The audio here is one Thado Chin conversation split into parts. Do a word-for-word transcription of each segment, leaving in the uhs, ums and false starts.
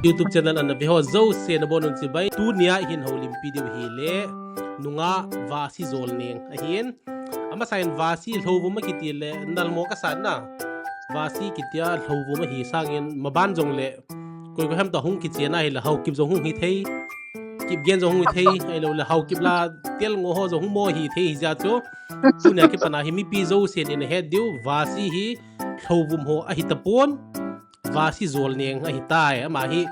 YouTube channel ana ve ho jouse nabonun chibai. Tunia hin houlimpi diu hile, nungah Vasi Jolneng ahin. Amasan Vasi Lhouvum akiti le nalmo kasah na. Vasi kitia Lhouvum ahi sangin maban jongle koi koi ham toh hung kichen ahile Haokip jong hung hithei. Kipgen jong hung hithei, ahiloule Haokip lah Telngoh ho jong hung mo hithei hijeh chun. Tunia kipana hi mipi jousen nahet diu, Vasi hi Lhouvum ho ahitapon. Vasi Jolneng ahitai, ama hi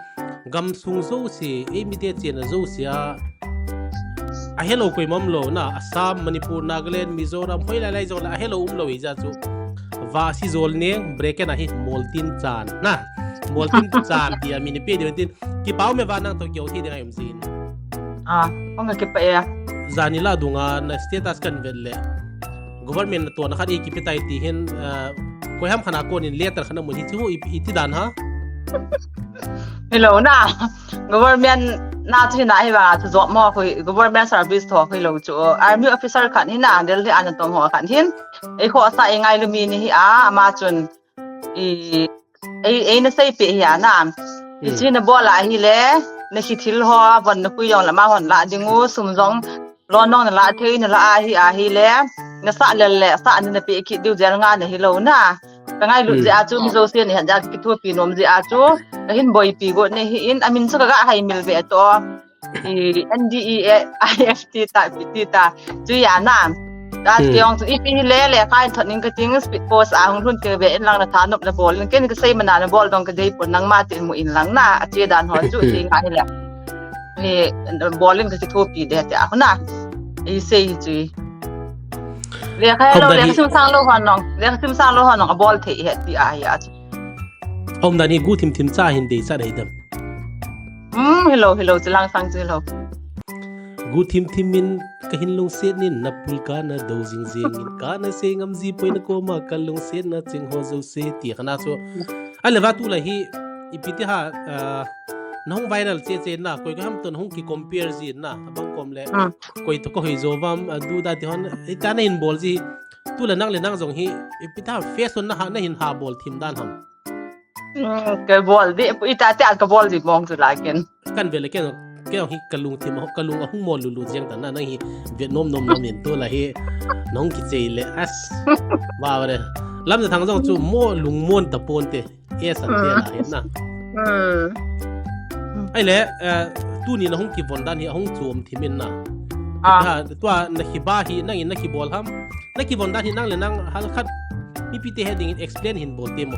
gamsung jouse, eimite chenna jouse a, ahelou koima umlou na, Assam, Manipur, Nagaland, Mizoram, hoilai lai jongle ahelou umlou hijeh chun. Vasi Jolneng, bracket a hi Moltinchan na. Moltinchan tia min ipe diu tin. Kipa ume, nang toh kihou thei ding ahi um jin. Ah, hung kakipah e. Janhi lah dunga na status kahin vet le, government natohna khat eikipe tai ti hin, koiham khat a konin letter khat namun, hichu iti dan ham? Hilou na, government na chu hina hivang chu job mo khu, government service toh khu hilou chu, army officer khat hina, Delhi a natong ho khat hin, eikhohsah eingailu mi ni hi a, ama chun, eina seipeh hi a na, hiche nabol a ahile, nakhethil ho von nakhui jongle amahon lah dingu, sum jong, loan jong nalah thei, nalah ahi ahile, nasah lel le sahni napeh kit diu jel nga nahilou na. Kangailut jeh a chu, mi jousen nahet jeh a kakithopi nom jeh a chu, kahin boipi got nahi in, amin chu kaga haimil ve toh. NDEA, IFT ta, ipi ti ta, chu hi a na. Tua kei jong chu ipi hile lekha hin thot ning kating, speed post a hung lhun teng ve inlang, nathanop nabol in, ken kasei mana nabol dong kadeipon, nangma tilmu inlang na, ache dan ho chu, ti ngai hile. Bol in kakithopi ding tia khu na. Eisei hi chu. Lekha lou, lekha simsang lou hon jong, lekha simsang lou hon jong abol thei ahi ti ahi a chu. Aumdan hi guhthim thim cha hin deichat ahi dem? Hilou, hilou, chulang sang chu hilou. Guhthim thim in kahin lungset in, napul kana dou jing jeng in, kana sei ngam ji poi, nakoma kalungsetna ching ho jouse, ti khat na chu. Ahile va tulai hi, ipi ti ham, nahung viral cheh cheh na, koi koi ham toh nahung kicompare jin na, abang kom le, koi toh kahoi jo uvam, adu da ti hon, ita nahin bol ji, tulai nang le nang jong hi, ipi ti ham fashion naha, nahin ha bol thim dan ham? Kabol di, ita tia kabol di mong chu la ken. Kahin vet le ken, kei hi kalung thim, kalung ahung mo lulu jeng tan na, nang hi vet nom nom nom in tulai hi, nahung kichei le, as, va re. Lamjathang jong chu mo lungmon taponte, e sante la hin na. Ahile, tuni nahung kivon dan hi ahung chom thim in na. Tua nakhiba hi nangin nakibol ham? Nakivon dan hi nang le nang halkhat mipite het dingin explain hin bol temo.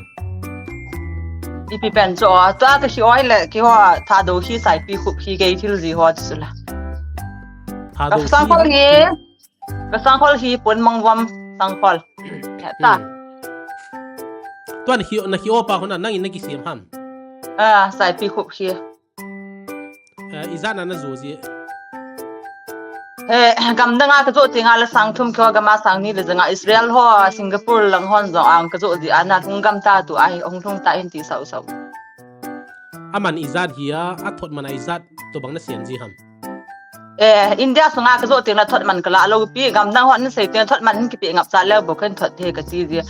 Ipi pen chu, tua kakhi oi le, keiho Thadou hi, Saipikhup hi, kei thil ji ho chu la. Thadou hi, kasangkhol hi, Ponmangvom sangkhol. Ta. Tua nakhi, nakhi o pa khu na, nangin nakisem ham? Saipikhup hi. Ijat na najo ji? Gamdanga kajoh tenga la sang thum, keiho gama sang ni le janga, Israel ho, Singapore lang hon jong ang kajoh ji a na, hung gam ta, tua hi hung lhung ta hin ti sau sau. Aman ijat hi a, athot man a ijat tobang nasen ji ham? India sunga kajoh teng la thot man kalah lou pi, gamdang hon sei teng thot man hin kipeh ngap cha leu bou kahin thot thei kati ji.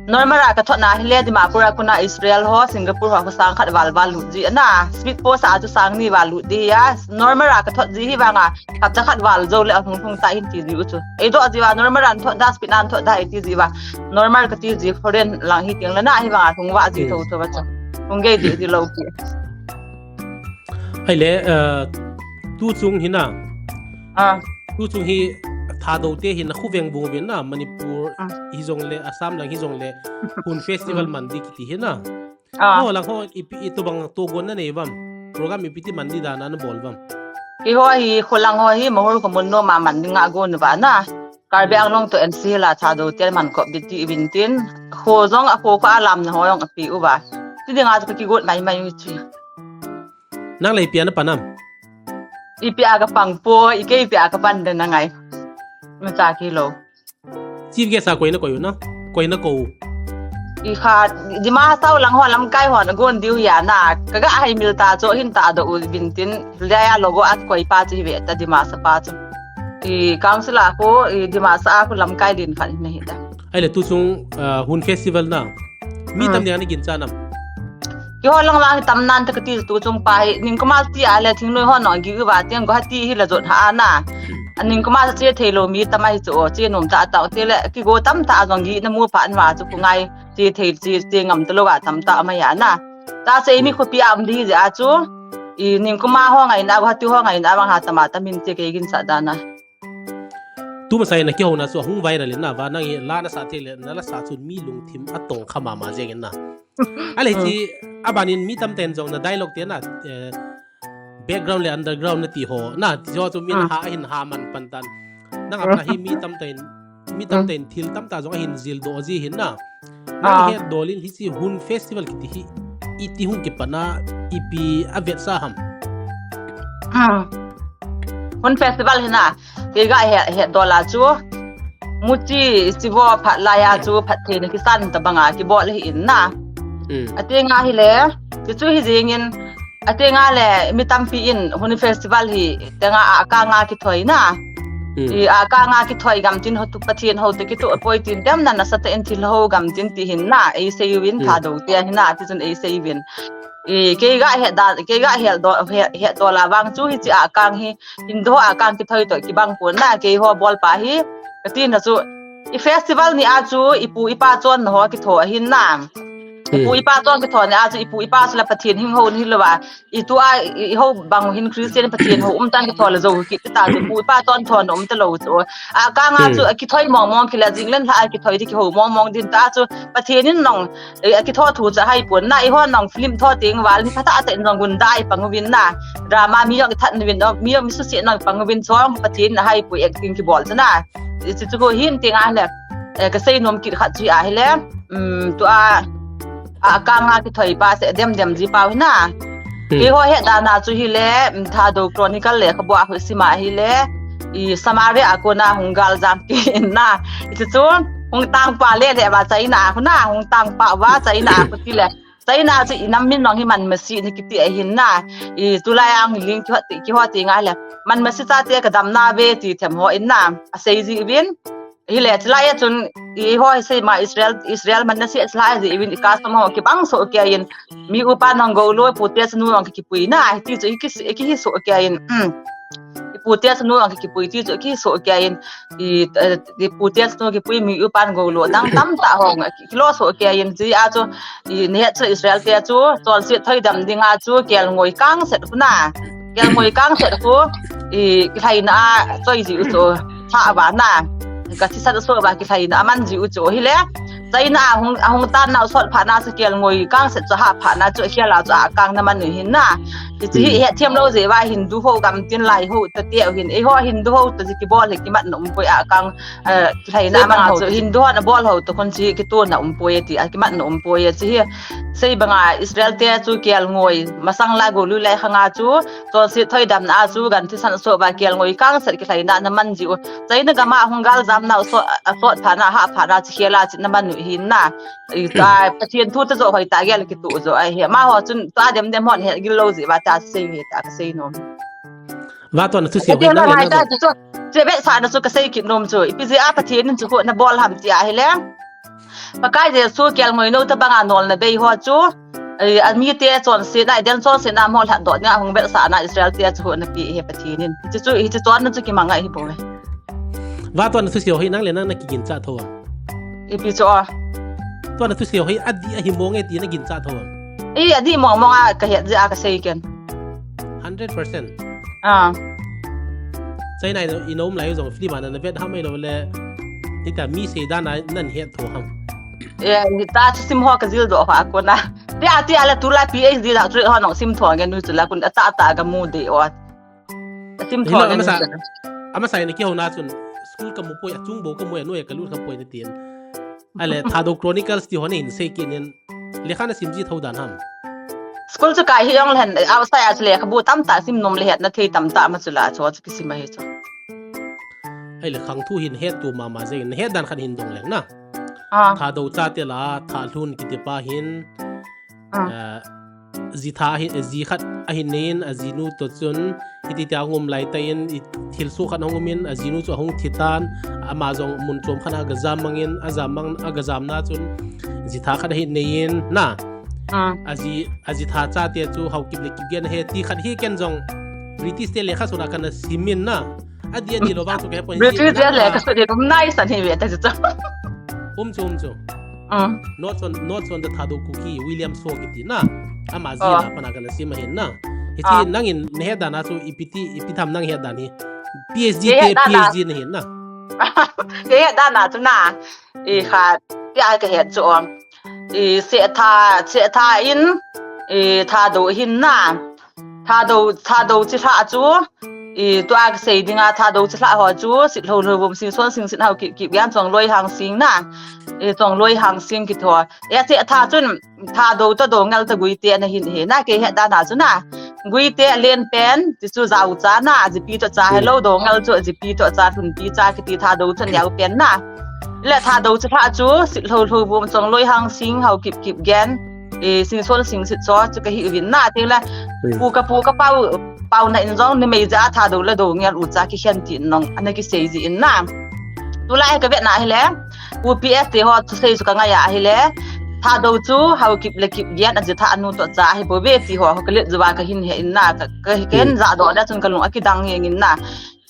Normal a kathot na hile Dimapur a kona Israel ho, Singapore ho khu sang khat val val lut ji ana, speed post a chu sang ni val lut di a. Normal a kathot ji hi vanga, hapta khat val jou le ahung lhung ta hin ti ji u chu. Eidoh ji uva normal a nathot da, speed a nathot da eiti ji uva. Normal kati ji, foreign lang hi teng le na hi vanga lhung vah ji thotho uva chu. Hung gei di ji lou pi. Ahile, tuchung hi na, tuchung hi Thadou te hi nakhu veng bung uvin na, Manipur hijongle, Assam lang hijongle, Hun Festival man di kiti hi na. Ho lang ho itobang togon nanei uvam? Program ipi ti man di dan a nabol uvam? Keiho hi kho lang ho hi Mahur khomun nom a man dinga gon uva na. Karbi Anglong toh N C Hills a Thadou ten man kop di ti uvin tin, kho jong akho kho a lamna ho jong ape uva. Ti dinga chu kakigot mai mai u chu. Nang le ipi a napan am? Ipi a kapang poi, kei ipi a kapan dan angai. Macha kilou. Chief guest a koi nakoi u na? Koi nakou? Ikha, Dima Hasao lang ho lamkai ho nagon diu hi ana, kaga haimil ta chu hin tahdoh uvin tin, hilai a logo a koi pa chu hi ve ta, Dimasa pa chu. Council a khu, Dimasa a khu lamkai din khat hi nahi ta. Ahile tuchung Hun Festival na, mi tam dinga naginchat nam? Keiho lang lang hi tam nan ta kati tu chung pa hi, ningkuma ti a le thingnoi ho nong gi uva tiang Guwahati hi la jot ha na. A ningkuma sa che thei lou mi tam ahi chu o, che nom ta ta te le, kigo tam ta jong gi na mu pha an va chu ku ngai, che thei, che, che ngam ta lou va tam ta ma ya na. Ta se mi khopi a um di ja chu, i ningkuma ho ngai na, Guwahati ho ngai na, bang ha tam a tam in che kei gin sa da na. Tu masai na kihouna chu hung viral in na, va nang i la na sa thei le, na la sa chu mi lungthim a tong kha mama jeng in na. A le chi, a ban in mi tam ten jong na dialogue te na, eh, background le underground na ti ho, na ti ho chu min ha hin ha man pan tan. Nang apna hi mi tam ten, mi tam ten thil tam ta jong a hin jil do ji hin na. Nang he dolin hi chi Hun Festival kiti hi, i ti hung ki pana, i pi a vet sa ham. Hun Festival hi na, kei ga he, he dola chu. Muchi, chivo phat laya chu, phat thei na kisan ta banga, kibol hi in na. Ati nga hi le, ti chu hi jing in, ati nga le, mi tampi in, Hun Festival hi, te nga a ka nga kithoi na. I a ka nga kithoi gam tin ho tu Pathen ho te kitu apoi tin dem na na sa te in thil ho gam tin ti hin na, ei sei win tha do te hin na, ti chun ei sei win. I, kei ga he da, kei ga he do, he, he dola vang chu hi chi a kang hi, Hindu a kang kithoi to kibang pon na, kei ho bol pa hi, ka ti na chu, i festival ni a chu, i pu i pa chon na ho kitho a hin na. I pu i pa chon kitho ni a chu, i pu i pa chu la Pathen hing ho ni lo va. I tu a, i, i ho bang hin Christian Pathen ho um tan kitho la jo ki ta chu, pu i pa chon tho na um ta lo chu. A kang a chu, a kithoi mong mong kila jing len la a kithoi di ki ho mong mong din ta chu, Pathen in nong, eh, a kitho thu cha hai pon na, i ho nong film tho ting val ni pha ta ta in nong gun dai pang uvin na. Drama mi jong i that uvin, mi jong mi su se nong pang uvin chong, Pathen na hai pu acting kibol cha na. I chu chu ko hin ting a le, eh, ka sei nom kit khat chu a hi le, um, tu a, a kang a kithoi pa se dem dem ji pau hi na. Kei ho he da na chu hi le, um, Thadou Chronicle le ka bua hu sima hi le, i Samaria a kona hung gal jam ki in na. I chu chu, hung tang pa le le va China a khu na, hung tang pa va China a khu ti le. China chu i nam min nong hi man masi ni kiti a hin na. I tulai ang ling ki ho ti, ki ho ti nga le. Man masi cha te ka dam na ve ti them ho in na. A sei ji vin. Hi le, chulai a chun, i ho hi sei ma Israel, Israel man na si chulai ji vin i custom ho kibang so ke in. Mi upa nong go lo, pu te chanu nong kipui na. Ti chu i ki, i ki hi so ke in. Um. I pu te chanu ang kipui ti chu ki so ke in, i, eh, i pu te chanu kipui mi upan go lo dang tam ta hong, ki lo so ke in chi a chu, i ne chu Israel te chu, chonset thoi dam ding a chu, kelngoi kang set khu na. Kelngoi kang set khu, i, kilhaina a choi ji u chu, tha va na. Ka thisan so va kilhaina a man ji u chu hi le. China a hung, a hung tan na u sot pha na chu kelngoi kang set chu ha pha na chu khel a chu a kang na man u hin na. Ti chu hi he thiam lo je va Hindu ho gam tin lai ho ta te u hin. Ei ho Hindu ho ta ji kibol hi kimat na um poi a kang, eh, kilhaina man ho chu Hindu ho na bol ho ta khun chi kitu na um poi ti a kimat na um poi chi hi. Sei banga Israel te chu kelngoi masang la go lu lai khanga chu chonset thoi dam na chu gan thisan so va kelngoi kang set kilhaina na man ji u. China gam a hung gal jam na u so, a sot pha na ha pha na chi khel a chi na man u hin na. I ta, Pathen thu ta jo hoi ta gel kitu jo ai he. Ma ho chun ta dem dem hon he gil lo ji va ta sei he ta ka sei nom. Va to na thu sei hoi na le na ta jo. Che be sa na chu ka sei kit nom chu. I pi ji a Pathen in chu ko na bol ham ti a hi le. Pakai Jesu kelngoi no ta banga nol na bei ho chu. Ai, a mi te chonset na, den chonset na mo lhat do na hung be sa na Israel te chu ko na pi he Pathen in. Chu chu, hi chu chon na chu kimang a hi bo. Va to na thu sei hoi nang le nang na kigin cha tho. I pi chu a. To na thu sei hoi a di a hi mong e ti na gin cha tho. I a di mong mong a ka het ji a ka sei ken. Hundred percent. Ah. China i nom lai jong film a na vet ha mai lo le. Ti ta mi sei da na nan het tho ham. Eh, ni ta chu sim ho ka jil do ha ko na. Ti a ti a le tu la P H D la tu ho nong sim tho nge nu chu la kun a ta ta ga mu de o. Asim tho ama sa, ama sa ina kiho na chun school ka mu poi, achung bou ka mu, anoi ka lut ka poi na tin. Ale Thadou Chronicles ti ho na hin sei kit in, lekha na sim ji tho dan ham. School chu kai hi jong lhen, outside a chu lekhabu tamtah sim nom le het na thei tamtah ma chu la chu, chu kisim ahi chu. Ai le khang thu hin het tu mama jeng, het dan khat hin dong leng na. Ah. Thadou chate la, Thalhun kiti pa hin, Ah. Ah, ji tha hi, ji khat ahin nei in, ajinu to chun, hiti tia hung um lai ta in, i thil su khat hung um in, ajinu chu ahung thi tan, ama jong mun chom khat a ga jam mang in, a jam mang, a ga jam na chun, ji tha khat ahin nei in, na. Ah. Aji, aji tha chate chu Haokip le Kipgen ahi ti khat hi ken jong British te lekhasun a kana simin na. Adi, adi lou vang chu kahe poi. British te lekhasun hi kum nai san hi ve ta chu. Um chu, um chu. Ah. North Son, North Son the Thadou Kuki, William Shaw kiti na. Ama ji la pana kana sim ahin na. Hichi nangin nahet dan a chu ipi ti, ipi tham nang het dan hi. PhD te, PhD nahin na. Kahet dan a chu na. I khat, tia kahet chu om. I Setha, Setha in, i Thadou hin na. Thadou, Thadou chilhah chu, i tua kasei dinga Thadou chilhah ho chu, Sitlhou Lhouvum, Singson Singsit, Haokip Kipgen, Chongloi Hangsing na. I Chongloi Hangsing kiti ho. E Setha chun, Thadou toh Doungel toh Guite ana hin hi na, kahet dan a chu na. Guite lenpen, ti chu jao cha na, ajipi toh cha hilou, Doungel chu ajipi toh cha, Lhunpi cha kiti Thadou chu neopen na. Le Thadou chilhah chu, Sitlhou Lhouvum, Chongloi Hangsing, Haokip Kipgen, e, Singson Singsit cho chu kahi uvin na, teng le, pu ka pu ka pau, pau na in jong numei ja Thadou le Doungel u cha kikhen ti nong, ana kisei ji in na. Tulai kavet na hile, Pu P S te ho thusei chu kangai a hile, Thadou chu Haokip le Kipgen aji tha anu toh cha hi bou ve ti ho, ho kalet jou a kahin he in na, ka, ka, kahin ja doh le chun kalung akidang jeng in na.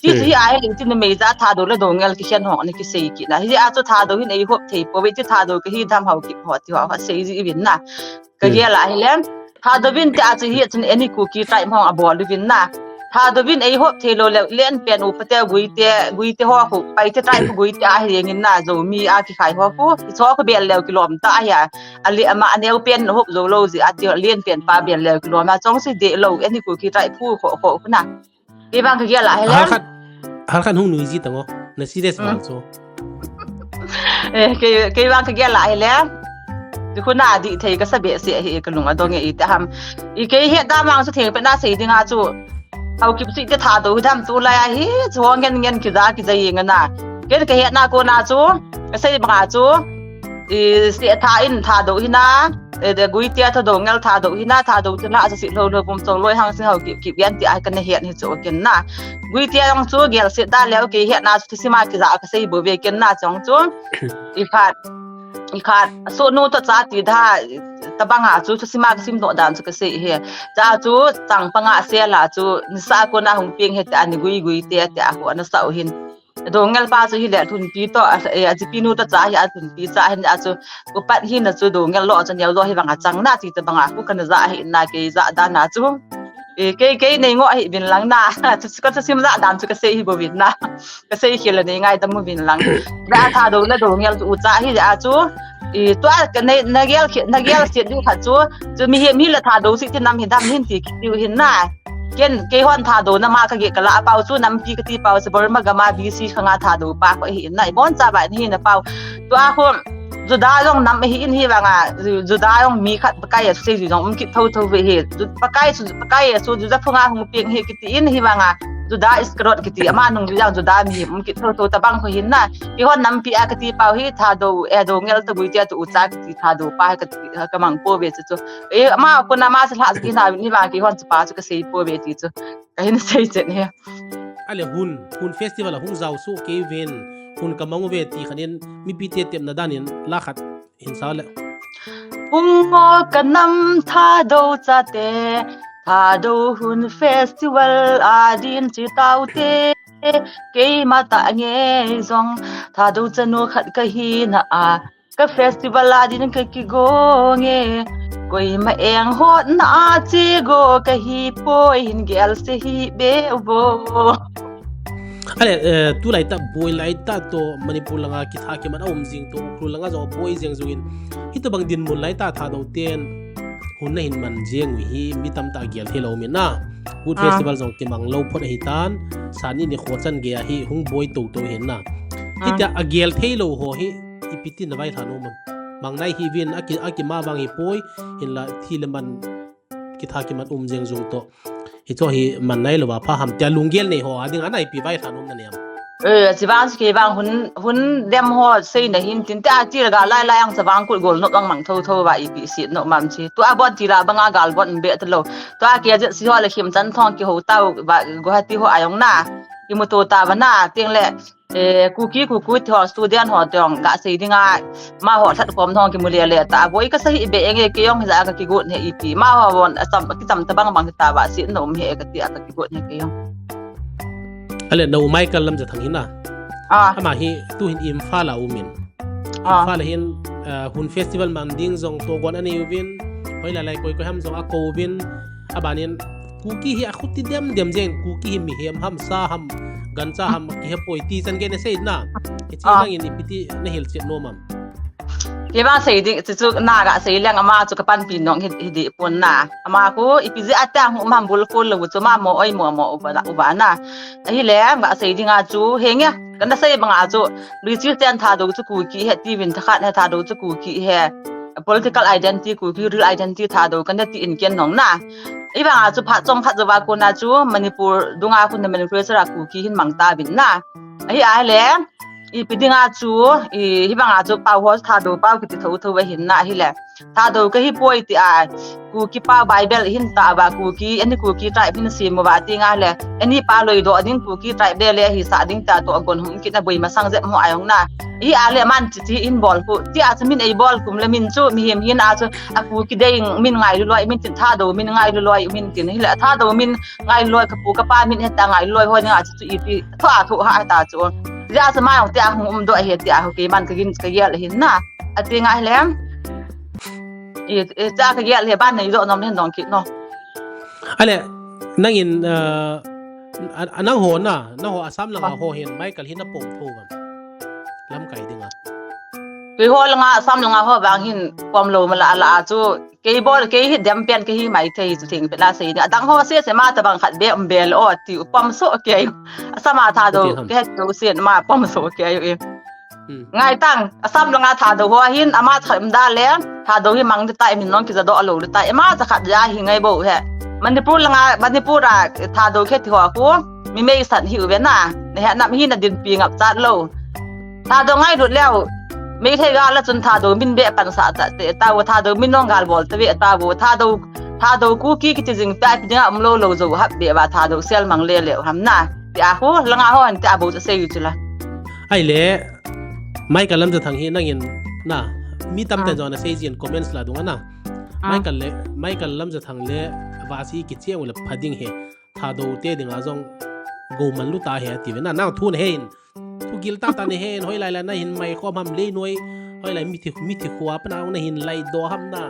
Ti chu hi a hile, ti numei ja Thadou le Doungel kikhen ho ana kisei kit na. Hi a chu Thadou hin eihop thei pou ve ti Thadou kahi dam Haokip ho ti ho, ho sei ji uvin na. Kagel a hile. Thadou vin tia chu hi chun any Kuki tribe hung abol uvin na. Thadou vin eihop thei lou le lenpen upa te Guite, Guite ho khu Paite tribe khu Guite ahi jeng in na Zomi a kikhai ho khu. Hicho khu bel leu kilom ta ahi a. Ali ama aneopen hop jou lou ji a ti lenpen pa bel leu kilom a chong si de lou any Kuki tribe khu khu khu na. Kei vang kagel a hile. Halkhat, halkhat hung nui ji tango. Na serious vang chu. Eh, kei, kei vang kagel a hile. Ti khu na di thei kasa behseh hi kalung adong e iti ham. I kei het dan vang chu thengpet na sei dinga chu. Haokip si te Thadou hi dam tulai a hi chu ngen ngen kija kija jeng a na. Ken kahet na kona chu. Kasei banga chu. I Setha in Thadou hi na. E, de Guite toh Doungel Thadou hi na, Thadou chilhah chu Sitlhou Lhouvum, Chongloi Hangsing, Haokip Kipgen ti a kana het hi chu ken na. Guite jong chu gelset da leu kei het na chu thusim a kija kasei bou ve ken na chong chu. I khat, i khat, sohnu toh cha ti da, tabang a chu thusim a kasim doh dan chu kasei hi. Cha chu changpang a sel a chu, nisa kona hung peng hi ti a ni Gui Guite ti a ho ana sa u hin. Doungel pa chu hile Lhunpi toh, a, eh, ajipi nu toh cha hi a Lhunpi cha hin a chu, upat hi na chu Doungel lo chu neo lo hi vang a chang na ti tabang a khu kana ja hi na kei ja dan a chu. Eh, kei, kei nei ngo hi vin lang na, chu, ka thusim ja dan chu kasei hi bou vin na. Kasei khel le nei ngaidam uvin lang. Da Thadou le Doungel chu u cha hi a chu. Eh, tua ka nei, nagel khi, nagel sit di khat chu, chu mihem hi le Thadou si ti nam hi dam hin ti kiti u hin na. Ken, keihon Thadou nama kagel kala pau chu nampi kati pau chu Burma gam a B C khang a Thadou pa khu ahi in na. Ibon cha ba in hi na pau. Tua khu Juda jong nam ahi in hi vang a, Ju-, Juda jong mi khat Pakai a chu sei jong um kit thotho ve hi. Ju-, Pakai chu, Pakai a chu Juda phung a hung peng hi kiti in hi vang a. Juda Iscariot kiti ama nung Juda, Juda mi um kit thotho tabang khu hin na. Keihon nampi a kati pau hi Thadou, eh, Doungel toh Guite toh u cha kiti Thadou pa hi kati, kamang pou ve chu chu. Eh, ama kona ama sa lha sa ki na ni vang keihon chu pa chu kasei pou ve ti chu. Kahin sei chen hi. Ale Hun, Hun festival a hung jao soh kei uvin, Hun kamang uve ti khat in mipi te tepna dan in la khat hin sa le. Hung o ka nam Thadou chate, Thadou Hun festival a din chi tau te, keima tah ngei jong Thadou chanu khat kahi na a, ka festival a din ka kigo nge. Koima eng hot na a chi go kahi poi hin gel se hi be vo. Ale, eh, tulai tah boi lai tah toh Manipur langa kitha kimat a um jing toh Ukhrul langa jong boi jeng jong in. Hitobang dinmun lai tah Thadou ten Hun na hin man jeng u hi mi tamtah gel thei lou min na. Hun festival jong kimang lou phot ahi tan, san ni ni kho chan gei a hi hung boi toto hin na. Hitia a gel thei lou ho hi ipi tin na vailhah nom am. Mang nai hi vin a ki, a kima vang hi poi, hinla thi le man kitha kimat um jeng jong toh. Hicho hi man nai lou va pha ham tia lunggel nei ho a ding a naipi vailhah nom na nem. Eh, chi vang chu kei vang Hun, Hun dem ho seina hin tin tia ti la ga lai lai ang cha vang kul gol nop ang mang thotho va ipi si nop mam chi. Tua bon ti la banga gal bon be ta lou. Tua kei a jet si ho la khim chan thong kihou tau va Guwahati ho ayong na. Kimuto ta va na teng le. Eh, Kuki, Kuki ho student ho tong gasei dinga, amaho lhatkhom thong kimu lele ta, boi kasei be enge, kei jong hija kakigot ne ipi, amaho bon acham, kicham tabang bang ta ba, si nom he kati a kakigot ne kei jong. Ale, nau Michael Lamjathang hina. Ah. Ama hi tuhin Imphal a umin. Ah. Imphal a hin, ah, Hun Festival mang ding jong togon anei uvin. Hoilai lai koi koi ham jong akouvin. Abanin Kuki hi akhuti dem dem jeng, Kuki hi mihem ham, sa ham, gancha ham, kihepoi ti chan gei nasei na. Hiche nangin ipi ti nahil chet nom am? Kei vang sei ding, chuchu nagasei leng ama chu kapanpi nong hi, hi dipon na. Ama khu ipi jeh a tang um ham bul khol lou chu ama mo oi mo mo uva na. Ahile, gasei dinga chu, henge, kana sei banga chu, British ten Thadou chu Kuki ahi tiuvin, thakhat he Thadou chu Kuki ahi. Political identity Kuki, real identity Thadou kana tin ken nong na. Hivanga chu phat chomkhat jouva kona chu Manipur dunga kona Manipur sera Kuki hin mang tauvin na. Ahi ahile, ipi dinga chu, i, hivanga chu pao ho Thadou pao kiti thotho ahin na ahile. Thadou kahipoi tia, Kuki pao Bible hin tah uva Kuki, ani Kuki tribe hin sem uva tinga le, ani pa loidoh ding Kuki tribe le le hisah ding tia togon hung kit na boi masang jep mo a jong na. Hi ale aman chichi in bol khu, tia chu min eibol kum le min chu, mihem hina chu, a Kuki dei min ngailu loi, min tin Thadou min ngailu loi, min tin hile Thadou min ngailu loi, kapu kapa min heta ngailu loi ho dinga chu ipi, tho a tho ha ta chu. Hijeh chun ama jong tia hung umdoh ahi tia ho keiman kagin kagel ahin na. Ati ngai le. I, i, cha kagel le ban neidoh nom le hin dong kit no. Ale, nangin, ah, a, a, nangho na, nangho Assam langa ho hin, Michael hin napom tho vang. Lamkai dinga. Keiho langa, Assam langa ho vang hin, pom lou mala la chu, kei bol, kei hi dem pen, kei hi maithei chu thengpet la sei ni. Adang ho sese ama tabang khat be um bel o, ti u pom soh kei. Assam a Thadou, kei het lou sen ama pom soh kei u. Hmm. Ngaitang, Assam langa Thadou ho hin, ama thakhat um da le, Thadou hi mang ding tai, min nong kijadoh lou ding tai, ama thakhat ja hi ngai bou he. Manipur langa, Manipur a Thadou khe ti ho khu, mi meisan hi uve na, nahet nam hi nadinpi ngap chat lou. Thadou ngailut leu, Meitei gal a chun Thadou min be pansah ta te tau, Thadou min nong gal bol ta ve tau, Thadou, Thadou Kuki kiti jing tia ipi dinga um lou lou jou hap be va Thadou sel mang lele u ham na. Tia khu, langa ho hin tia bou chu sei u chu la. Ahile, Michael Lamjathang hi nangin na, mi tamten jong nasei jin comments la dunga na. Michael le, Michael Lamjathang le Vasi kicheng u le pha ding he. Thadou te dinga jong gou man lu ta he ati ve na, nang thu nahen. Thu gil tah tah nahen, hoilai lai nahin mai khom ham leinoi. Hoilai mithi, mithi khua pana nahin laidoh ham na.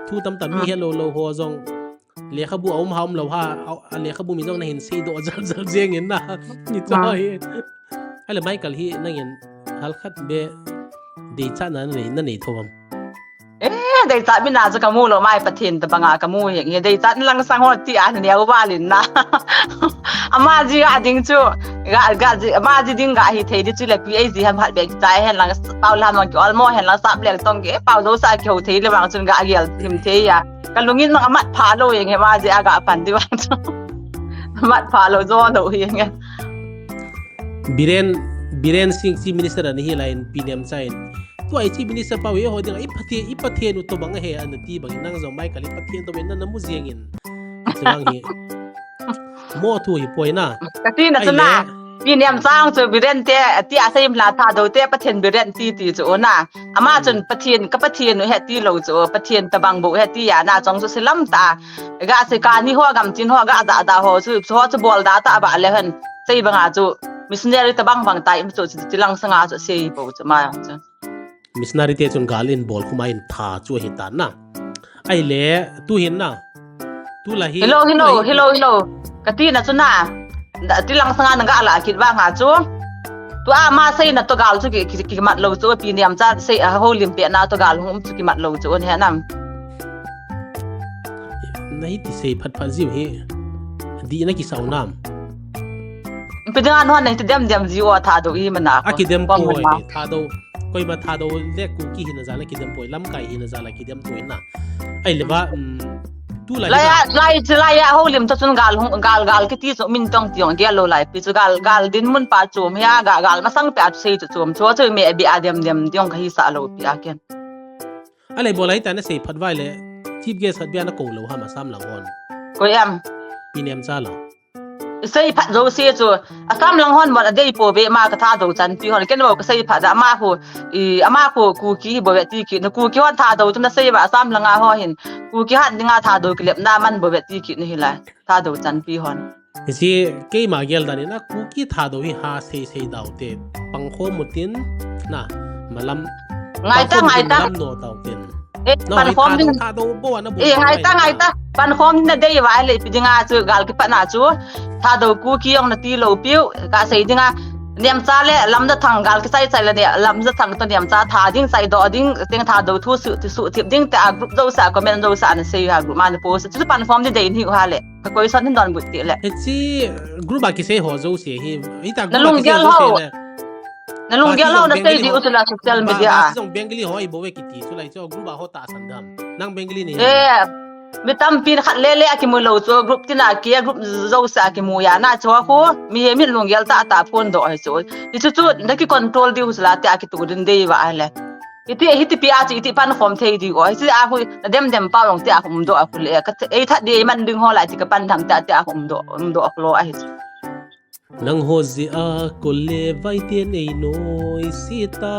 Thu tamtah mi helou lou ho jong. Lekhabu a um ha um lou ha, a, a lekhabu mi jong nahin seidoh jal jal jeng in na. Ni choi. Ale Michael hi nangin halkhat be deichatna nanei, nanei tho am? Eh, deichat mina chu kamu lou mai Pathen tabanga kamu hi. Deichat langsang ho tia neo valin na. Ama ji ga ding chu, ga, ga ji, ama ji ding ga hithei ding chu le pi ei ji ham hat be kichai hen lang pao lam lang ki olmo hen lang sap leng tong ke, pao josa kihou thei le vang chun ga gel him thei a. Kalungin mang amat pha lou jeng he ama ji a ga pan ding vang chu. Amat pha lou jo lou hi jeng he. Biren, Biren Singh Chief Minister ana hi lai in Pi Nemcha in. Tua i Chief Minister pau hi ho dinga i Pathen, i Pathen u tobang ahi ana ti bangin nang jong Michael i Pathen tobang in na namu jeng in. Chuvang hi. Mo thu hi poi na. Kati na chu na. Pi Nemcha chu Biren te, ti a sei him la Thadou te Pathen Biren ti ti chu na. Ama chun Pathen, ka Pathen u he ti lou chu, Pathen tabang bou he ti a na chong chu silam ta. Ga sei kani ho gam chin ho ga da da ho chu, ho chu bol da ta ba le hen. Sei banga chu missionary tabang bang tai chu, chu, chu lang sanga chu sei bou chu ma chu. Missionary te chun gal in bol khuma in tha chu hi ta na. Ahile, tu hin na. Tu la hi. Hello, hello, hello, hello. Kati na chu na. Ti lang sanga na ga la kit vanga chu. Tua ama seina toh gal chu ki, ki, kimat lou chu, Pi Nemcha sei, a, houlim pena toh gal hung um chu kimat lou chu, un he nam. Nahi ti sei phat phat jiu hi. Di na kisau nam. Pi dinga non nahi ti dem dem jiu a Thadou i mana ko. A kidem poi, Thadou. Koima Thadou le Kuki hina jal a kidem poi, lamkai hina jal a kidem poi na. Ahile va, um, tu la laiya, lai, laiya, houlim ta chun gal hung, gal, gal kiti chu min tong tiong gel lou lai pi chu gal, gal dinmun pa chom hia, ga, gal masang pe a sei chu chom chu, chu me bi a dem dem tiong kahi sa lou pi a ken. Alei bol a hita na sei phat vai le, chief guest hat bia na kou lou ham Assam lang hon. Koi am? Pi Nemcha lang. Isei phat jouse chu, Assam lang hon bou adei pouve, ama ka Thadou chanpi hon. Ken bou kasei phat a, ama khu, i, ama khu Kuki hi bouve ti kit na, Kuki hon Thadou chu nasei uva, Assam langa ho hin Kuki hat dinga Thadou kilepna man bouve ti kit na hilai, Thadou chanpi hon. Hiche keima gel dan in a, Kuki Thadou hi ha sei sei dau te, pangkhom utin, na, malam, ngaita, ngaita, malam no tau tin. Eh, no, pankhom din. Thadou, Thadou bou ana bou. Eh, ngaita, ngaita. Pankhom na dei uva le, ipi dinga chu gal kipatna chu. Thadou Kuki jong nati lou piu, kasei dinga. Nemcha le Lamjathang gal kisai chai le ne, Lamjathang toh Nemcha tha ding, chaidoh ding, teng Thadou thu su, su thip ding, te a group jouse a comment jouse a nasei ha group ma na post. Chu pankhom di dei ni u ha le. Ka question hin donbut ti le. Hiche group a kisei ho jouse hi, hita group a kisei ho jouse le. Na lunggel ho nasei di u chu la social media a. Jong Bengali ho i bouve kiti chu lai chu group a ho tahsan dam. Nang Bengali ni. Eh, mi tampi na khat le le a kimu lou chu group tina ki group jouse a kimu ya na chu khu mi he mi lunggel tah tah phondoh hi chu. Hichu chu na ki control di u chu la ti a kitu din dei uva le. Hiti, hiti pi a chu, hiti pankhom thei di o. Hiti a khu, na dem dem pa long ti a khu umdoh a khu le. Ka the-, ei that di, ei man ding ho lai ti ka pan tham ti a, ti a khu umdoh, umdoh a khu lo a hi chu. Nang ho jeh a kol le vai ten ei noise ta.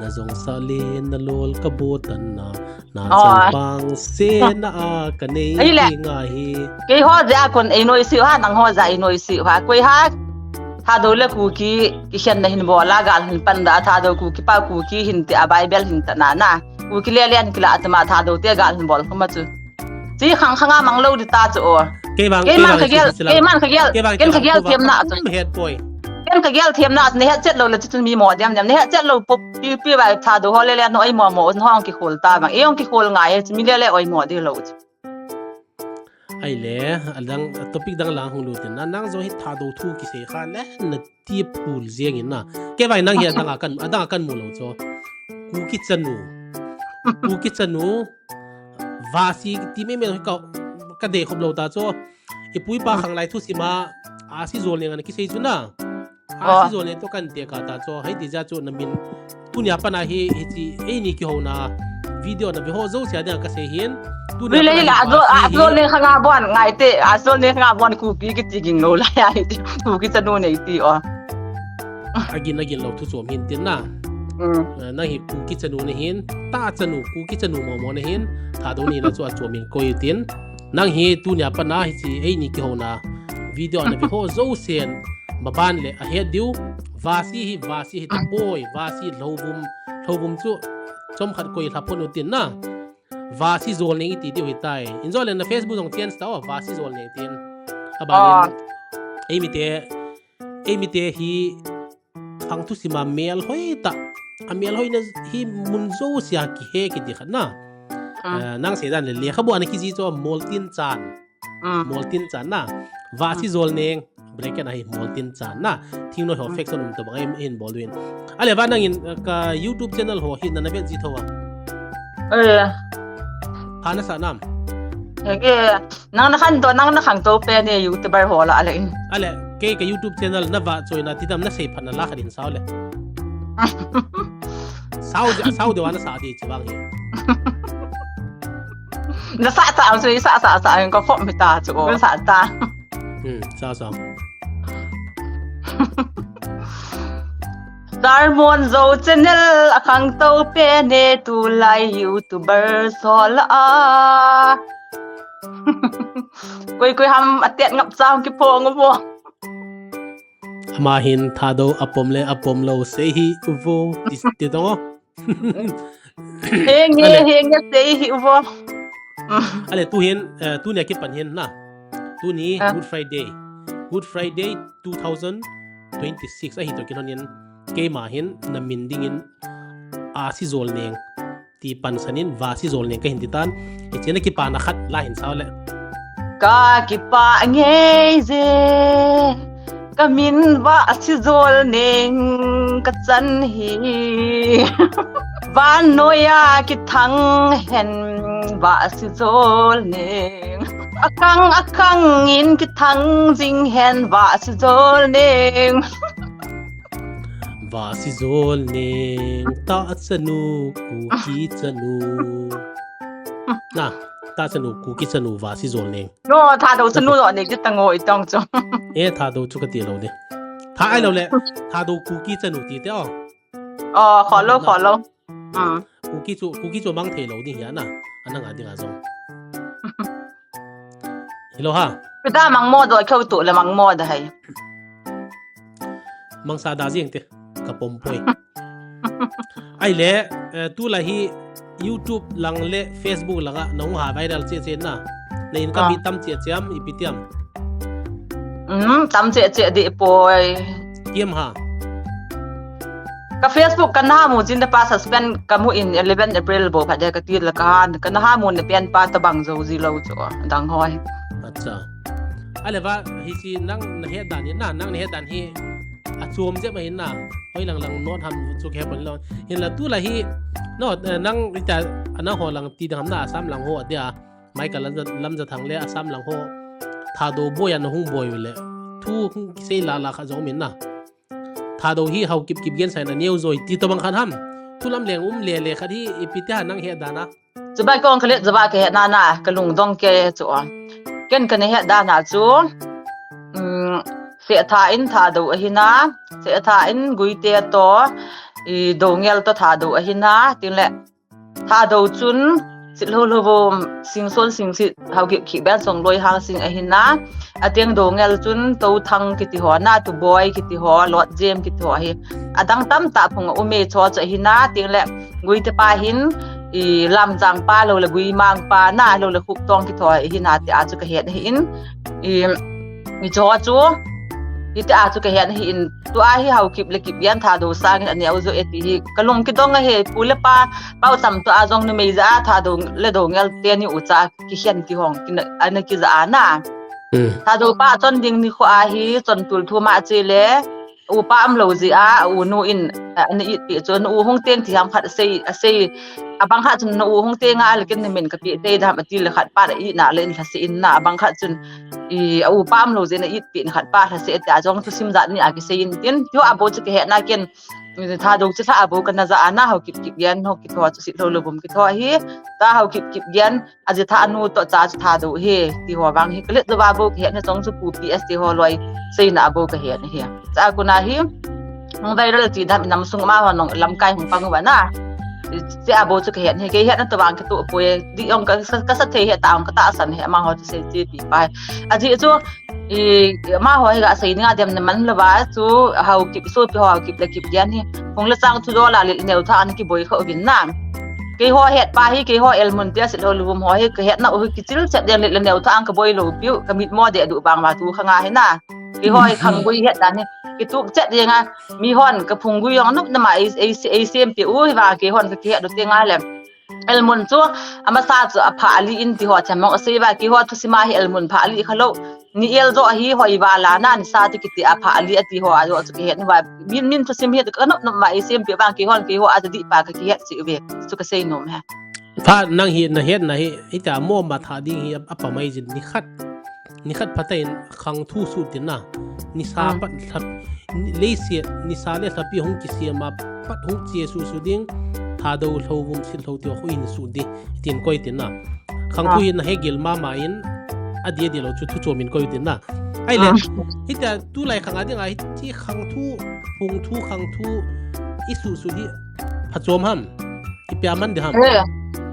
Na jong sa le na lol ka bo tan na. Na chang pang se na a ka nei ti ngai hi. Kei ho jeh a kon ei noise u ha, nang ho jeh a ei noise u ha. Koi ha, Thadou le Kuki, kikhenna hin bol a, gal hin pan da, Thadou Kuki pa Kuki hin ti a, Bible hin ta na na. Kuki le le an kila atama Thadou te gal hin bol khuma chu. Chi khang khang a mang lou di ta chu o. Kei bang, kei man ka gel, kei man ka gel, ken ka gel them na chu. Het poi. Ken ka gel them na chu, ne het chet lou le chu mi mo dem dem, ne het chet lou pop, pi, pi vai Thadou ho le le no ai mo mo, no ang ki khol ta bang. Ei ang ki khol ngai, mi le le oi mo di lou chu. Ai le, adang, topic dang lang hung lut in na, nang jong hi Thadou thu kisei kha le, na ti pul jeng in na. Kei vai nang hi adang a kan, adang a kan mu lou chu. Kuki chanu. Kuki chanu. Vasi ti me me ka, ka dei khop lou ta chu. I pu i pa khang lai thusim a, Asi Jolneng ana kisei chu na. Asi Jolneng toh kan ti ka ta chu, hiti jeh a chu na min tunia pat a hi, hiche, eini kihouna video na ve ho jouse a dinga ka sei hin. Tunia pat a hi, Asi Jolneng khang a bon ngai te, Asi Jolneng khang a bon Kuki kiti ging lou lai a hiti, Kuki chanu nei ti o. Agin, agin lou thu chom hin tin na. Mm. Eh, nang hi Kuki chanu na hin, ta chanu, Kuki chanu mo mo na hin, Thadou ni na chu a chom in koi tin. Nang hi tunia pat a hiche, eini kihouna video na ve ho jousen, maban le a het diu, Vasi hi, Vasi hi ta poi, Vasi Lhouvum, Lhouvum chu chomkhat koi lha phot u tin na. Vasi Jolneng i ti diu hi tai. In jong le na Facebook jong change ta o, Vasi Jolneng tin. Aban in, eimi te, eimi te hi, khang thusim a mel hoi ta. A mel hoina hi mun jouse a kihe kiti khat na. Ah. Eh, nang sei dan le, lekhabu ana kijih chu Moltinchan. Mm. Moltinchan na. Vasi Jolneng, bracket a hi Moltinchan na. Thingnoi ho faction um tabang a hin bol u in. Ale va nang in, eh, ka YouTube channel ho hi na na vet ji tho a. Eh. Pha na sa nam. Eke, nang na khantou, nang na khangtou pen e YouTuber ho lah a le in. Ale, kei ka YouTube channel na va choi na ti dam na sei phat na la khat in sao le. Sao de, sao de wa na sa di chi vang hi. Na sa sa, so sa sa sa, ko khop mi ta chu, ko sa ta. Hmm, sao sao. Darmon Zo channel a khangtou pen e tulai YouTuber ho lah a. Koi koi ham a tet ngap chang kiphong u vo. Ama hin Thadou a pom le a pom lou sei hi u vo. Ti, ti tong o. Henge, ale. Henge sei hi u vo. Ale tu hin, eh, tunia kipan hin na. Tuni, ah, Good Friday. Good Friday two thousand twenty-six ahi toh kilhon in keima hin na min dingin Asi Jolneng ti pansan in Vasi Jolneng ka hin ti tan. Hiche na kipana khat la hin sao le. Ka kipa ngei je, ka min Vasi Jolneng ka chan hi. Vannoi a kithang hen Vasi Jolneng. Akhang, akhang in kithang jing hen Vasi Jolneng. Vasi Jolneng, ta chanu, Kuki chanu. Na, ta chanu, Kuki chanu va si jol neng. No, Thadou chanu lo ne ki tango itong chu. E, Thadou chu kati lou di. Tha ai lou le, Thadou Kuki chanu ti te o. O, kholou, kholou. Hmm. Kuki chu, Kuki chu mang thei lou di hi ana. Ana nga di nga jong. Hilou ha. Pida mang mo do, kheu tu le mang mo da hai. Mangsa da jing te, ka pom poi. Ai le, eh, tu la hi YouTube lang le Facebook lang a, na hung ha viral che che na. Na in ka mi tam che che am, ipi tiam. Hmm, tam che che di poi. Tiam ha. Ka Facebook ka na mu chin da pa suspend ka mu in eleven April bo pha de ka ti la ka han, ka na ha mu ne pian pa ta bang jo ji lou chu, dang hoi. Acha. Ale va, hi si nang na het dan hi na, nang na het dan hi. A chom je ma hin na. Hoi lang lang not ham chu ke pon lo. Hin la tu la hi. No, eh, nang ita ana ho lang ti dang ham na Assam lang ho dia. Mai ka lam ja, lam ja thang le Assam lang ho. Thadou boi ana hung boi le. Thu hung sei la la kha jong min na. Thadou hi Haokip kip gen sai na neo joi ti to bang khan ham. Thu lam leng um le le khat hi ipi te ha nang het dan a. Chubai kong khalet chubai ka het na na, ka lungdong ke chu a. Ken ka na het dan a chu, um, Setha in Thadou ahi na, Setha in Guite to, i Doungel to Thadou ahi na, tin le Thadou chun, sit lo lo vo, sing son sing sit, Haokip kip ben song loi hang sing ahi na, a teng Doungel chun, Touthang kiti ho, na tu boi kiti ho, Lot Jem kiti ho ahi. Adang tam ta phung a um e cho cho ahi na, tin le, Guite pa hin, i Lamjang pa lo le Guimang pa na lo le Khuptong kiti ho ahi na ti a chu ka het ahi in, i, i cho chu, i ti a chu ka het ahi in, tu a hi Haokip le kip gen Thadou sang in a neo jo e ti hi, ka lung kidong ahi, pu le pa, pau cham tu a jong numei ja a Thadou le Doungel te ni u cha, ki hian ki hong, ki na, ana ki ja a na. Hmm. Thadou pa chon ding ni kho a hi, chon tul thu ma che le, upa um lo ji a, u nu in, a, ana it pi chu, na u hung teng ti ham khat sei, a sei, a bang khat chun na u hung teng a, le ken na min ka pi te dam a ti le khat pa la i na le in la se in na, a bang khat chun, i, a upa um lo ji na it pi na khat pa la se te a jong thu sim jat ni a ki sei in tin, tu a bo chu ka het na ken, Thadou chu tha a bo ka na ja a na Haokip kip gen, Haokip tho chu sit lo lo bum ki tho hi, ta Haokip kip gen, a ji tha anu to cha chu Thadou hi, ti ho vang hi, ka let lo va bo ka het na chong chu pu P S ti ho loi, sei na a bo ka het hi. Cha ku na hi, hung viral ti dam in nam sung ma ho nong lam kai hung pang va na. Che a bo chu ka het hi, ka het na to vang ka to poi, di ong ka, ka sa thei hi ta ong ka ta san hi, ma ho chu sei che pi pai. A ji chu, I, ma ho hi ga sei ni a dem na man lo va chu Haokip sopi ho Haokip le kip gen hi. Phung le chang thu do la le neo tha an ki boi kho vin na. Kei ho het pa hi, kei ho elmun te a sit ho luvum ho hi, ka het na u hi ki chil chet den le neo tha an ka boi lo piu, ka mit mo de du bang ma tu khang a hi na. Kei ho hi khang gui het dan hi. Ki tup chet den a, mi hon ka phung gui yong nup na ma ei, ei, ei sem pi u hi va kei hon ka ki het du te nga le. Elmun chu, amasa chu a pha ali in ti ho chan mong a sei va ki ho thu sima hi elmun pha ali kha lo. Ni el jo hi hoi va la nan sa ti kiti a pha ali a ti ho a jo chu ki het ni va. Min, min thu sim hi ka nop nop ma i sim pi va ki hon ki ho a di pa ka ki het si ve. Chu ka sei nom he. Pha nang hi na het na hi, i ta mo ma tha ding hi a, a pa mai jin ni khat. Ni khat pha ta in khang thu su tin na. Ni sa Ah. pat lhap, ni, lei sia, ni sa le lhapi hung ki sia ma pat hung chia su su ding. Thadou lho vum sit lho ti ho in su di. Tin koi tin na. Khang thu Ah. hi na he gil ma ma in. A dia dia lo chu thu chom in koi tin na. Ai le, Ah. hi ta tu lai khang a ding a hi ti khang thu, phung thu khang thu, i su su hi. Pha chom ham. Ki pia man di ham. Eh.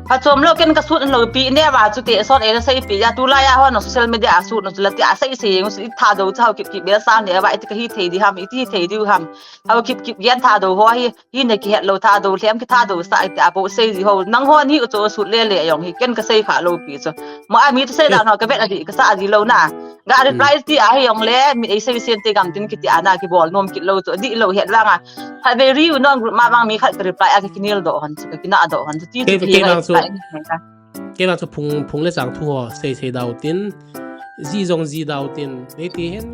Pha chom lo ken ka sut lo pi ne va chu te son e na sei pi ya tu la ya ho no social media a sut no chu la ti a sei sei ngu su i Thadou cha Haokip kip be sa ne va i ti ka hi thei di ham, i ti thei di ham. Haokip kip gen Thadou ho hi, hi ne ki het lo Thadou lhem ki Thadou sa i ti a bo sei di ho. Nang ho ni u chu sut le le yong hi ken ka sei kha lo pi chu. Mo a mi tu sei da no ka bet a di ka sa di lo na. Ga reply ti a hi yong le, mi ei sei sen te gam tin ki ti a na ki bol nom ki lo chu. Di lo het vang a. Khat ve riu non group ma bang mi khat ka reply a ka kinel do hon chu, ka kina do hon chu, ti Kei, chu kei hi bang chu, reply ni ka. Kei bang chu phung, phung le chang thu ho sei sei dau tin, ji jong ji dau tin, nei ti hin,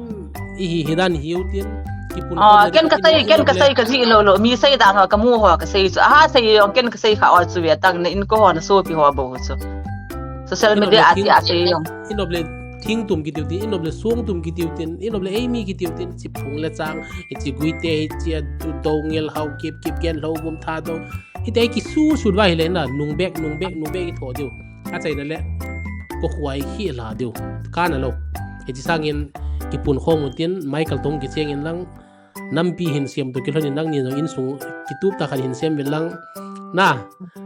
i hi hi dan hiu tin, ki pun Ah, pun ken ka ka sei, ken ka sei ka ji lo lo, mi sei dan ho, ka mu ho ka sei chu. Aha, sei yong ken ka sei kha o chu ve tang na in ko ho na sopi ho bo chu. Social media a ti a sei yong. I nop le thing tum ki tiu tin, i nop le song tum ki tiu tin, i nop le ei mi ki tiu tin, chi phung le chang, i chi gui te, i chi a du do ngel hau kip, kip gen lo bum tha do. Hi te ki su su va hi le na, nung bek, nung bek, nung bek i tho diu. A chai na le, ko khuai khi la diu. Kana lo. Hichi sangin kipun khom utin, Michael tong kicheng in lang, nampi hin siam to kilhon in nangni jong insung kitup ta khan hin siam vil lang. Na,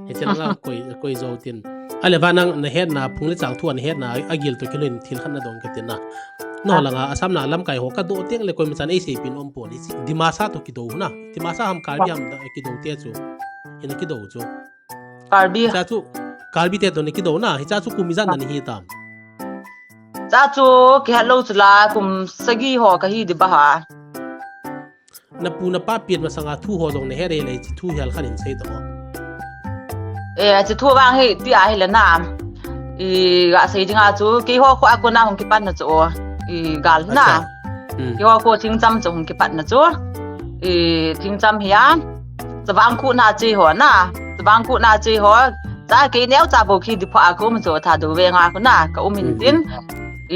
hichi langa koi, koi jo tin. Ale va nang na het na, phung le chang thu an het na, agil to kilhon thil khan na dong ka tin na. No langa, Assam na lamkai ho ka do teng le koi ma chan ei sei pin om pon. Dimasa to kido na. Dimasa ham Karbi ham da kido te chu. Ina kido chu. Karbi. Hicha chu, Karbi te to ni kido na, hicha chu kum ijat na ni hi tam. Cha chu kihet lo chu la kum sagi ho ka hi di ba ha. Na pu na pa pian masanga thu ho jong na he re le chi thu hial khan in sei to. E, chi thu vang hi ti a hi le na. I ga sei dinga chu kei ho kho a ko na hung kipan na chu o. I gal na. Kei ho kho thingcham chu hung kipan na chu. I thingcham hi a. Chavang khu na chi ho na. Chavang khu na chi ho. Cha kei neo cha bo khi di pha a ko mu chu tha do ve nga khu na ka um in tin.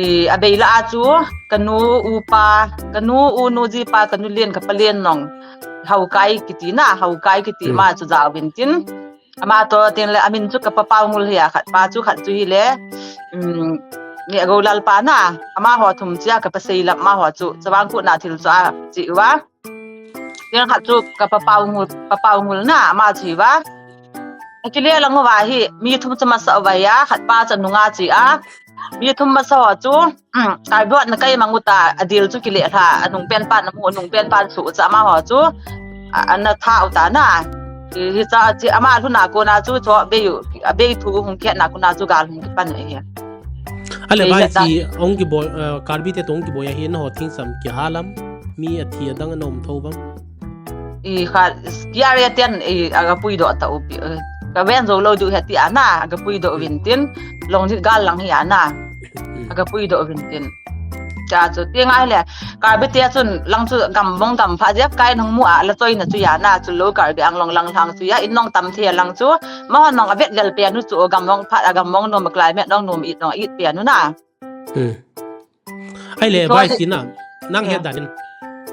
I abei la a chu ka nu u pa, ka nu u nu ji pa, ka nu lien ka pa lien nong. Haukai kiti na, Haukai kiti ma chu ja vin tin. Ama to tin le amin chu ka pa Pau Ngul hi a khat pa chu khat chu hi le. Um, ni a go lal pa na, ama ho thum chia ka pa sei lap ma ho chu, chavang khu na thil chu a chi wa. Tin khat chu ka pa Pau Ngul, pa Pau Ngul na, ama chi wa. Akile lang wa hi, mi thum chu masa wa ya, khat pa cha nunga chi a. Mi thum masa ho chu, um, kai buat na kai mangu ta, adil chu kile tha, anung pen pa na mu, anung pen pa su cha ma ho chu, a, ana tha u ta na. Hi, hi cha chi ama lhuna ko na chu cho be yu, a be thu hung khe na ko na chu gal hung pan hi. Ale bai chi ong ki boi, uh, Karbi te tong ki boi a hi na ho thing sam ki halam, mi a thi adang anom tho bang. I kha, kiare ten, i, aga pui do ta u pi, eh, ka ven zo lo du he ti a na, aga pui do vin tin, long dit gal lang hi a na, aga pui do vin tin. Cha chu, ti ngai le, Karbi te chun, lang chu gam mong gam pha jep kai nung mu a, la choi na chu ya na, chu lo Karbi Anglong lang lang chu ya, in nong tam the lang chu, ma hon nong a vet lel pe nu chu, gam mong pha, a gam mong nom climate nong nom it nong it pe nu na. Hmm. Ai le, bai si na, nang he dan.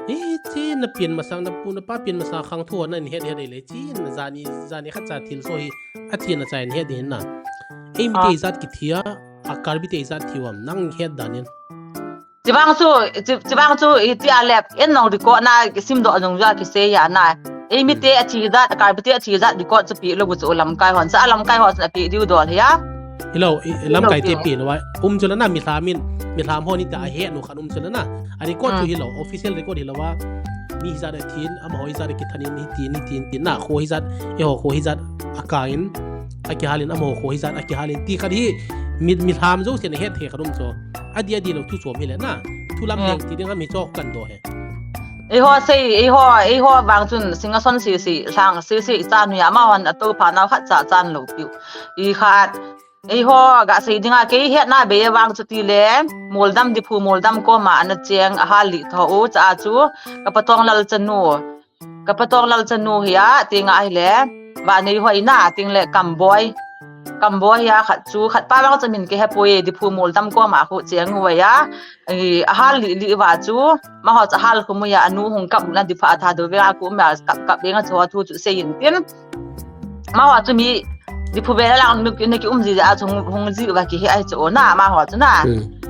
Eh, chi na pian masang, na pu na pa pian masang khang thu na in he he le, chi na jani, jani khat cha thil so hi, a chi na cha in he din na. Ei mi te ijat ki thia, a Karbi te ijat thiu am, nang he dan in. Chivang chu, chi, chivang chu, i ti a lep, en nong record na, sim do jong ja ki se ya na. Ei mi te a chi jat, a Karbi te a chi jat record chu pi lo bu chu lam kai hon, sa lam kai hon sa pi diu dol ya. Hilo, i, lam kai te pi lo wa. Um chu la na mi hlam in, mi hlam ho ni ta a he no khan um chu la na. A record chu hilo, official record hilo wa. Mi hi jat a thin, ama ho hi jat a kithan in, hi tin, hi tin, tin na, kho hi jat, e ho kho hi jat a kang in, a kihal in, ama ho kho hi jat a kihal in, ti khat hi, mi, mi hlam jo sin a het he khat um chu. Adi adi lo thu chom hi le na. Thu lam leng ti ding a mi chok kan do he. Ei ho sei, ei ho, ei ho vang chun singa son si si, sang si si, chan hu ya ma hon a to pha nau khat cha chan lo piu. I khat, ei ho ga sei dinga kei het na be vang chu ti le, Moldam di phu Moldam ko ma ana cheng a hal li tho u cha chu, ka patong lal chanu. Ka patong lal chanu hi a, ti nga hi le, va nei ho i na, ting le Kamboi. Kamboi hi a khat chu, khat pa vang cha min ke he poi, di phu Moldam ko ma khu cheng u ya. I, a hal li li va chu, ma ho cha hal khu mu ya, anu hung kap na di pha tha do ve a khu ma kap kap ve nga chu thu chu sei in tin. Ma ho chu mi, di phu ve lang nu ki, ne ki um ji a chu hung, hung ji va ki he ai chu na, ma ho chu na.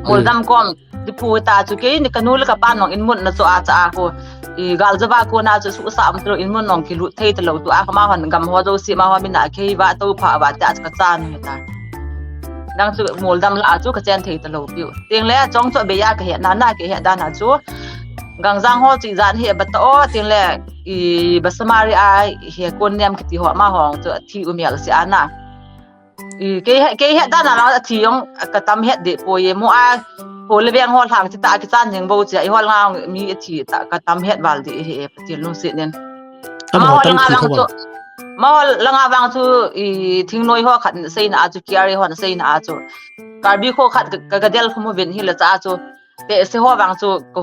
Moldam kom, di phu ta chu ke ni ka nu le ka pa nong in mun na chu a cha a khu. I gal java ko na chu su sa am tro in mun nong ki lut thei ta lo tu a khu ma hon gam ho jo si ma ho mi na ke va to pha va ta chu ka chan ta. Nang chu Moldam la chu ka chen thei ta lo piu. Ting le chong chu be ya ka he na na ke he da na chu. Gangjang ho chi jan hi ba ta o, ting le i ba Samari a he kon nem kiti ho ma ho chu thi u mial si a na. I ke he, ke he da na la thi yong ka tam het de po ye mo a, ho le veng ho hlang chi ta ki chan jeng bo chi a, i ho nga mi thi ta ka tam het val de he Pathian lungset nen. Ama ho langa vang chu, ma ho langa vang chu i thingnoi ho khat sei na a chu, kiare ho na sei na a chu. Karbi kho khat ka, ka, ka del khu mu vin hi la cha chu. Te se ho vang chu ko,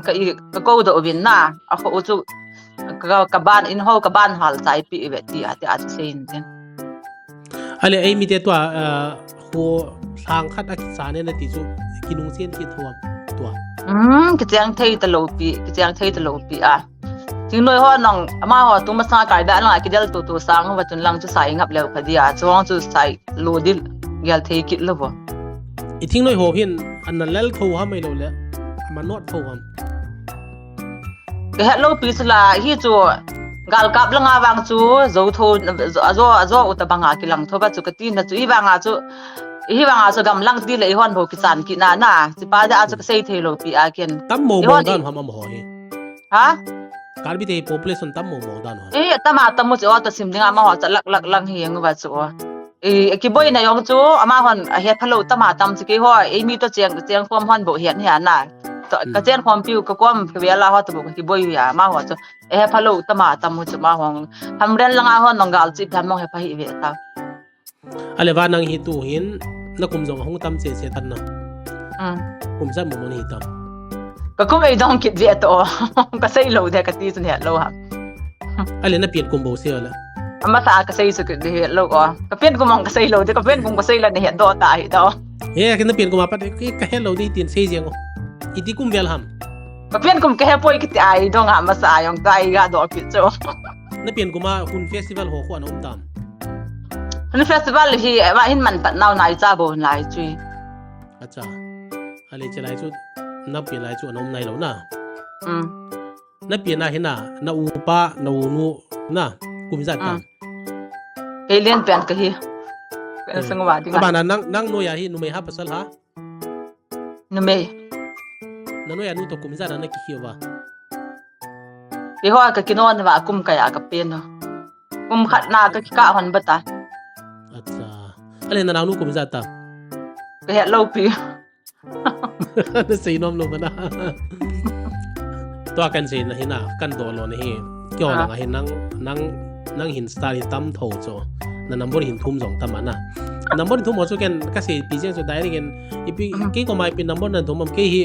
ka i, ka ko do vin na, a kho chu ka, ka ban in ho ka ban hal chai pi ve ti a, ti a chu sei in tin. Ale ei mi te tua, uh, ho hlang khat a ki sa ne na ti chu ki nung chen ki thua tua. Um, ki chang thei ta lo pi, ki chang thei ta lo pi a. Thingnoi ho nong, ama ho tu ma sa kai da lang a ki del tu tu sang va chun lang chu sai ngap leu pha dia, chu hong chu sai lo dil gel thei kit lo bo. I thingnoi ho hin, ana lel tho ham ahilou le, ama not tho ham. Ka het lou pi chu la, hi chu, galkap langa vang chu, zo tho, zo, zo, zo u tabanga kilang tho ba chu kati na chu, hi vanga chu, hi vanga chu gamlang ti le eihon bou kichan kit na na, chipa da chu kasei thei lou pi a ken. Tam mo mo dan ham amaho hi. Ha? Karbi te population tam mo mo dan ham. Eh, tama tam mo chu o ta sim dinga amaho chu lak lak lang hi ang ba chu o. I, kiboina jong chu, amahon, ahe phalou tama tam chu keiho, eimi to cheng, cheng khom hon bou hian hian na. To, ka chen khom piu, ka kom, ka vela ho to bou, ka kiboi u ya, amaho chu, ahe phalou tama tam u chu, amahon. Hamren langa hon, nong gal chi, phan mong he pha hi ve ta. Ale va nang hi tu hin, na kum jong hung tam che che tan na. Mm. Kum jat mo mo ni tam. Ka kum ei dong kit ve to. Ka sei lou de ka ti chu ni het lou ham. Ale na pian kum bou sei la. Amasa ka sei chu kit de het lou o. Ka pian kum ong ka sei lou de, ka pian kum ka sei la ni het do ta hi do. He, ka na pian kum apat, ka het lou de tin sei jeng o. Iti kum vel ham. Ka pian kum ka he poi kiti ai dong amasa jong ka ai ga do kit chu. Na pian kum a hun festival ho khu ana um tam. Hun festival hi, va hin man pat nau nai cha bou lai chui. Acha. Ale che lai chu, na pian lai chu ana um nai lou na. Mm. Na pian a hina, na upa, na unu, na, kum jat tam. Mm. Kei lian pian ka hi. Ka sangwa ding. Abana nang, nang noiya hi, numei ha pasal ha? Numei. Na noiya nu to kum jat na na kikhiu va. Keiho ka kinon va kum kaya ka pian o. Kum khat na ka kikah hon bata. Acha. Ale na naunu kum jat ta. Ka het lou pi. Na sei nom lou mana. Tua kan sei na hina, kan do lou na hi. Keiho langa hi nang, nang, nang hin star hi tam tho chu. Na number hin thum jong tam ana. Number hin thum ho chu ken ka sei pi jeng chu direct in ipi, kei koma ipi number na thum am kei hi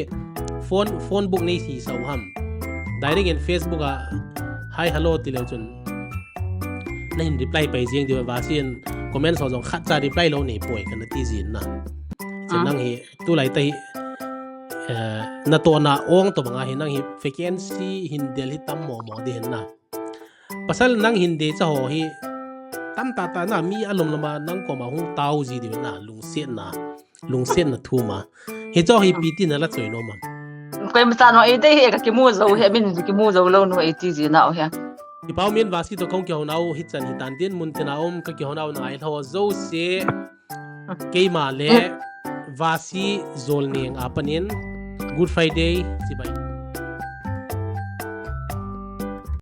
phone, phone book nei si sau ham. Direct in Facebook a hi hello ti leu chun. Na hin reply pai jeng diu va sin comment ho jong khat cha reply lou nei poi kana ti jin na. Chun nang hi tulai ta hi, eh, na to na ong to banga hi nang hi vacancy hin del hi tam mo mo di hin na. Pasal nang hin de cha ho hi tam ta ta na mi alom lama nang koma hung tau ji di na lungset na, lungset na thuma. Hi cho hi pi ti na la choi nom am. Koi ma cha no ei de hi ka kimu jo he min kimu jo lou no ei ti ji na o he. Kipau min va si to kong kihou nau hi chan hi tan din mun tina um ka kihou nau na ai lho jo se. Keima le Vasi Zolneng a panin Good Friday chibai.